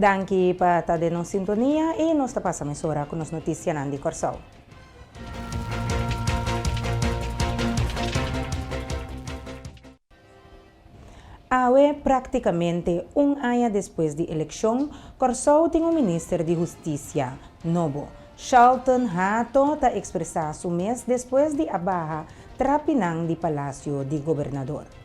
Danki pa ta den nos sintonia y nos ta pasa mesora cu nos noticianan di Corsou. Awe, práktikamente un aña despues di elekshon, Kòrsou tin un minister di Hustisia nobo. Shalton Hato ta ekspresá su mes despues di a baha trapinan di Palasio di Gobernador.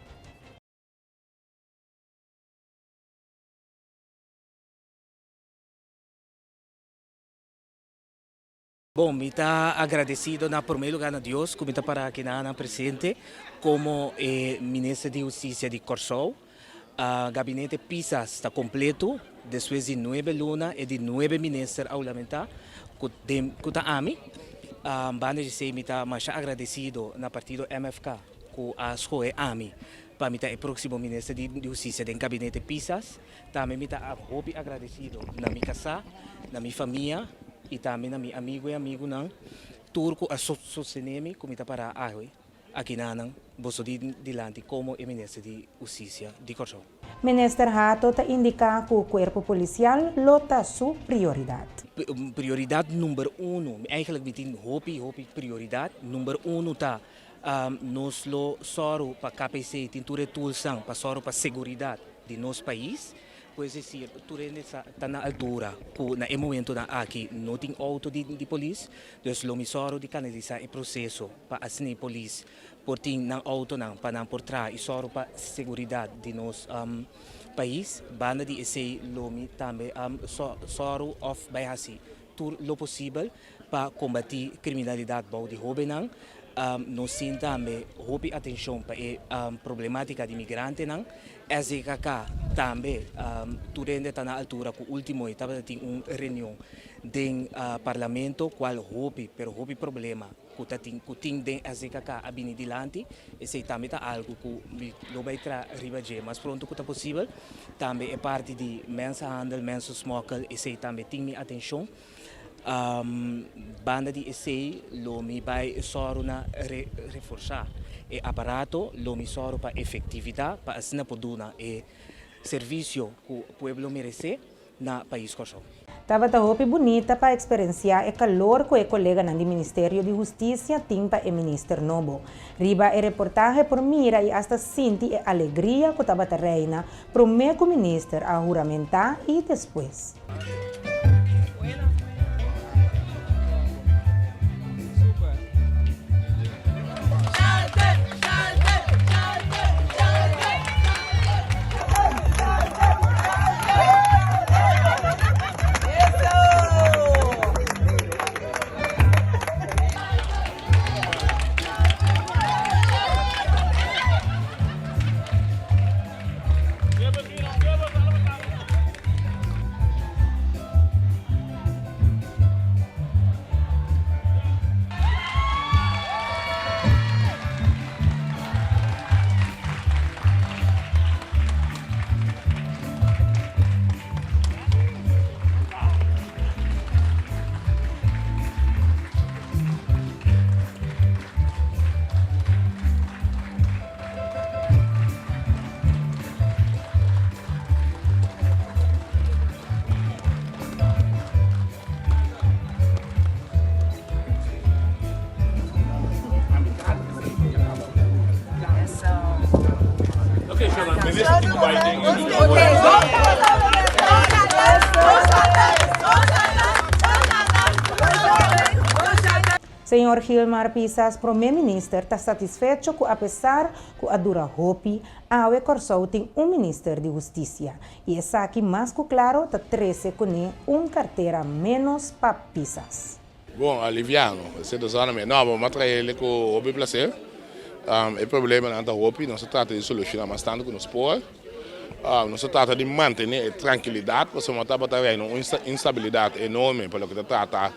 Bon, mi ta agradecido na prome lugar na Dios cu mi ta para aki na nan presente como e Minister di Husticia di Corsou. Gabinete Pisas ta completo despues di nuebe luna e di nuebe minister a hulamenta cu den cu ta ami. Banda di esey mi ta masha agradecido na partido MFK cu a scoge ami pa mi ta e proximo Minister di Husticia den Gabinete Pisas. Tambe mi ta hopi agradecido na mi casá, na mi famia i tambe na mi amigu i amigunan tur ku a sostené mi ku mi ta pará awe aki nanan boso di dilanti komo e Minister di Hustisia di Kòrsou. Minister Hato ta indiká ku kuerpo polisial lo ta su prioridat. Prioridat number uno, eigenlijk mi tin hopi hopi prioridat, number uno ta nos lo sòru pa KPC tin tur e toolsnan pa sòru pa seguridat di nos pais. Pues decir, tur hende sa ta na altura cu na e momentonan aki no tin auto di di polis, dus lo mi sòru di canalisa e proceso pa asina e polis por tin nan autonan pa nan por traha y sòru pa seguridad di nos pais. Banda di esey lo mi tambe sòru of bay haci tur lo posibel pa combati criminalidad bou di hobennan. Nos tin tambe hopi atencion pa e problematica di migrantenan. SDKK tambe tur hende ta na altura cu ultimo e tabata tin un reunion den Parlamento cual hopi pero hopi problema cu ta tin cu tin den SDKK a bini dilanti. Esey tambe ta algo cu mi lo bay tra riba dje mas pronto cu ta posibel. Tambe e parti di mensenhandel, mensensmokkel esey tambe tin mi atencion. Banda di esei lo mi bai sòru na reforsá e aparato, lo mi sòru pa efektividat pa asina por duna e servisio ku pueblo meresé na pais Kòrsou. Tabata hopi bunita pa eksperensiá e kalor ku e koleganan di Ministerio di Hustisia tin pa e minister nobo. Riba e reportahe por mira i asta sinti e alegria ku tabata reina promé ku minister a huramentá i despues. Señor Gilmar Pisas, Prome Minister, ta satisfecho ku apesar ku a dura hopi, awe Kòrsou tin un Minister di Hustisia i esaki mas ku klaro ta trese kuné un kartera ménos pa Pisas. Bon, aliviano, esei ta zona mi. No, bo a traele ku hopi plaser. E problemanan ta hopi, nos ta trata di solushoná mas tantu ku nos por. Nos ta trata di mantené e trankilidat pasobra tabata reina un instabilidat enorme pa loke ta trata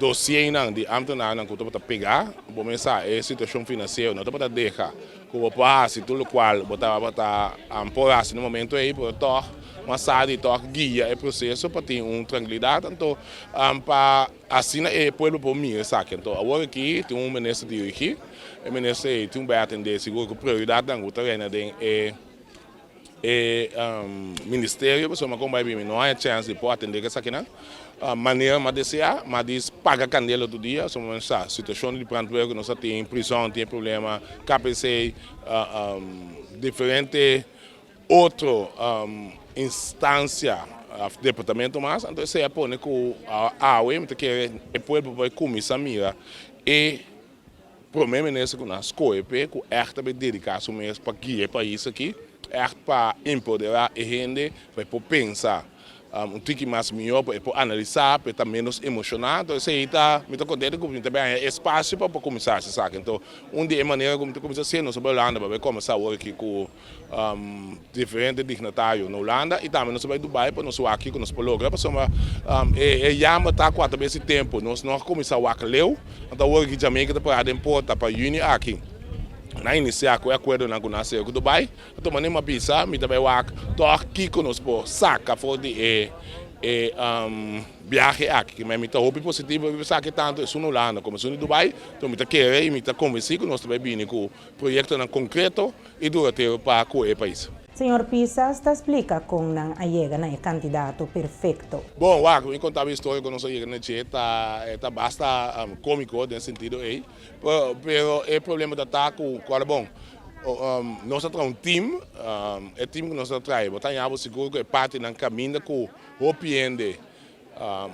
dosienan di ámtenarnan ku tabata pegá. Bo mes sa e situashon finansiero no tabata deha ku bo por hasi tur lokual bo tabata por hasi na momento ei, pero tòg mas sa di tòg guia e proseso pa tin un trankilidat anto pa asina e pueblo por mira esaki. Anto awor aki tin un minister dirigí, e minister ei tin un bai atendé sigur ku prioridatnan ku ta reina den e. E ministerio pasobra mi a kon bai mi no haña chèns di por atendé ku esakinan manera mi a deseá. Mi a dis paga kandela tur dia pasobra mi sa situashon di brandweer ku nos a tin, prizòn tin e problema, KPC, diferente otro instansia òf departamento mas. Anto esei a pone ku awe mi ta kere e pueblo por kuminsá mira e Prome minister ku nan skohe p'e ku ègt ta bai dediká su mes pa guia e pais aki, ègt pa empoderá e hende pa e por pensa un tiki mas mihó, pa e por analisá, pa e ta ménos emoshoná. Anto esei ta, mi ta kontento ku mi ta bai haña e espasio pa por kuminsá hasi esaki. Anto un di e manera ku mi ta kuminsá hasié, nos a bai Hulanda pa bai kòmbersá awor aki ku diferente dignatario na Hulanda y tambe nos a bay Dubai pa nos wak kico nos por logra pasobra e yama ta cu atrabes di tempo nos no a cuminsa wak leu anto awor aki Jamaica ta para den porta pa juni aki nan inicia cu e acuerdonan cu nan a hacer cu Dubai anto manera mi a bisa mi ta bay wak toch kico nos por saca for di e e biahe aki mi ta hopi positivo riba esaki tanto esun na Hulanda como esun di Dubai anto mi ta kere y mi ta convenci cu nos ta bay bini cu proyectonan concreto y duratero pa cu e pais. Señor Pisas ta splica con nan a yega na e candidato perfecto. Bon, wak, mi conta mi historia con nos a yega na dje, ta e ta basta comico den sentido ey, pero e problema ta ta cu, cual bon, nos a traha un team, e team cu nos a traha, bo ta haña bo sigur cu e partinan caminda cu hopi hende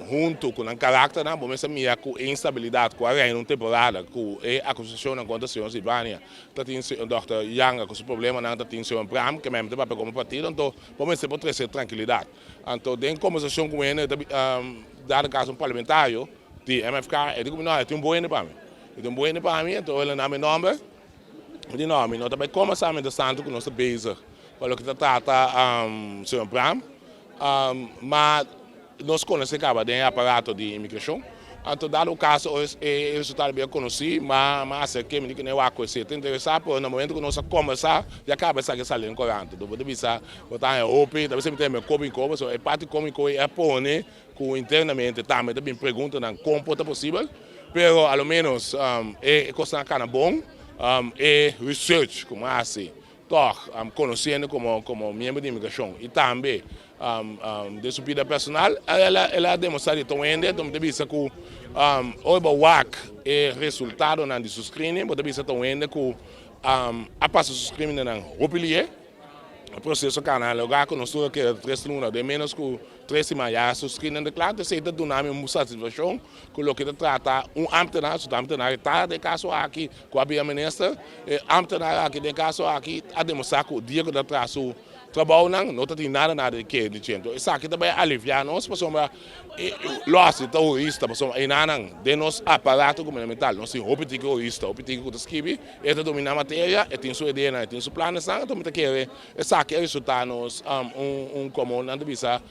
Huntu ku nan karakternan, bo mester mira ku e instabilidat ku a reina un temporada ku e akusashonnan kontra señor Silvania, ta tin dòkter Yanga ku su problemanan, ta tin señor Bram ke mester papia komo partido, anto bo mester por trese trankilidat. Anto den kombersashon ku hende ta dado kaso un parlamentario di MFK, e di ku mi no, e tin un bon hende pa mi, e tin un bon hende pa mi, anto el a na mi nòmber, mi di no, mi no ta bai kombersá mientrastantu ku nos ta bezig pa loke ta trata señor Bram. Ma nos konosé kaba den e aparato di imigrashon. Anto dado kaso e resultado bira konosí, ma a aserk'é, mi di ku ne wak ku esei ta interesá, pero na momento ku nos a kombersá ya kaba esaki a sali den korant. Anto bo ta bisa bo ta haña hopi, ta bisa mi ta heme kómiko, pasobra e parti kómiko ei a pone ku internamente tambe ta bin preguntanan kon por ta posibel, pero a lo ménos e kosnan a kana bon, e research ku mi a hasi Tòg, konosiendo komo komo miembro di imigrashon i tambe den su bida personal, el a el a demostrá di ta un hende. Anto mi ta bisa ku ora bo wak e resultadonan di su screening, bo ta bisa ta un hende ku a pasa su screeningnan hopi lié. E proseso kana lugá ku nos tur a keda tres luna, den ménos ku tres siman ya su screening ta kla. Entonces esei ta duna mi un satisfakshon ku loke ta trata un ámtenar, su ta ámtenar e ta den e kaso aki ku a bira minister, e ámtenar aki den e kaso aki a demostrá ku dia ku ta traha su trabounan no ta tin nada nada di ke di dje. Entonces esaki ta bai aliviá nos pasobra lòs di ta hurista pasobra enanan den nos aparato gubernamental nos tin hopi tiki hurista, hopi tiki ku ta skibi, e ta dominá materia, e tin su ideanan, e tin su planesnan, entonces mi ta kere esaki a resultá nos un komo nan ta bisa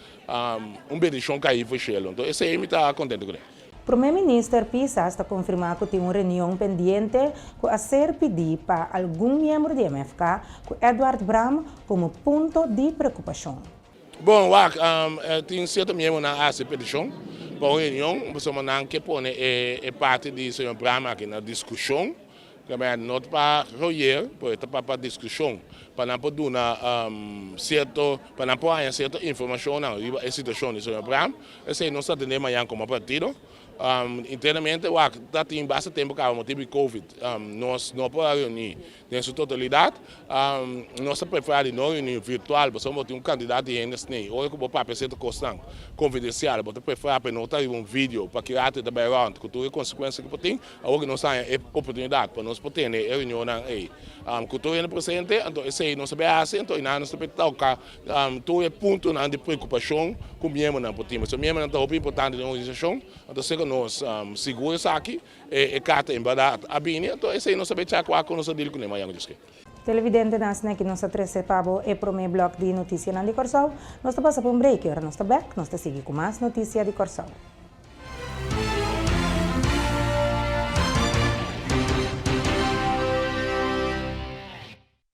Un bendishon kai for shelu. Enton esei mi ta kontento kuné. Prome Minister Pisas ta konfirmá ku tin un reunion pendiente ku a ser pidí pa algun miembro di MFK ku Eduard Braam komo punto di preokupashon. Bon, wak, tin sierto miembronan a hasi petishon pa un reunion pasobra nan ke pone e parti di señor Braam aki na diskushon. Trabaya no ta pa royer, pero e ta pa pa diskushon, pa nan por duna sierto, pa nan por haña sierto informashonnan riba e situashon di señor Braam. Esei nos ta tende mañan komo partido. Internamente wak ta tin basta tempu kaba motibu di covid nos no por a reuní den su totalidat. Nos ta preferá di no reuní virtual pasobra bo tin un kantidat di hende snei. Ora ku bo papia sierto kosnan konfidensial bo ta preferá pa e no ta riba un video pa ki rato e ta bai rònt ku tur e konsekuensia ku por tin. Awor ku nos haña e oportunidat pa nos por tene e reunionnan ei ku tur hende presente, anto esei nos ta bay hasi, anto einan nos ta bay toka tur e puntonan di preokupashon ku miembronan por tin. Pasobra miembronan ta hopi importante den organisashon, anto esei ku nos sigur esaki, e karta en bèrdat a bini, anto esei nos ta bay chakua ku nos ta dil kuné mañana ku Dios ke. Televidentenan, asina ki nos a trese pa bo e promé blòk di notisianan di Kòrsou. Nos ta pasa pa un break i ora nos ta bèk, nos ta sigui ku mas notisia di Kòrsou.